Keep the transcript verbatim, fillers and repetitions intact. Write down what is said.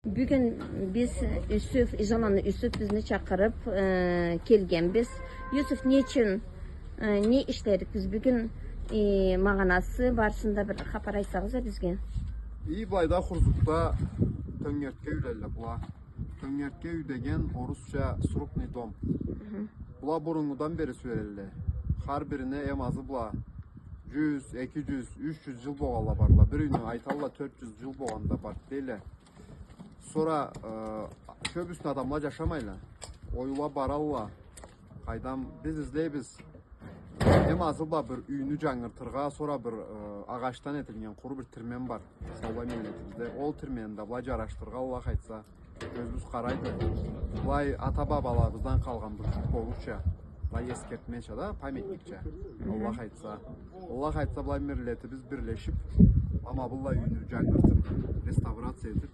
Бюгюн биз Юсуф, Ижаланы Юсуф бизни чакъырып, э, келгенбиз. Юсуф, не ючюн, э, не ишледик биз бюгюн, э, магъанасы барысын да бир хапар айтсагъыз а бизге. И былайда Хурзукда тёнгертке юйлелле была. Тёнгертке юй деген орусча срубный дом. Была буруннгудан бери сюелле. Хар бирине эм азы была жюз, эки жюз, юч жюз жыл болгъанла барла. Бир юйню айталла, тёрт жюз жыл болгъан да бар дейле. Сора, э, кёбюсюне адамла жашамайла. Оюла баралла. Къайдам, биз излейбиз. Эм азы была бир юйню жангыртыргъа, сора бир, э, агъачдан этилген къуру бир тирмен бар. Саулай миллетибизде. Ол тирмени да былай жарашдыргъа, Аллах айтса, кёзюбюз къарайды. Былай ата-бабаларыбыздан къалгъан бир жюк болурча. Былай эсгертмеча да, памятникча. Аллах айтса. Аллах айтса, былай миллетибиз бирлешип, ма быллай юйню жангыртып, реставрация этип,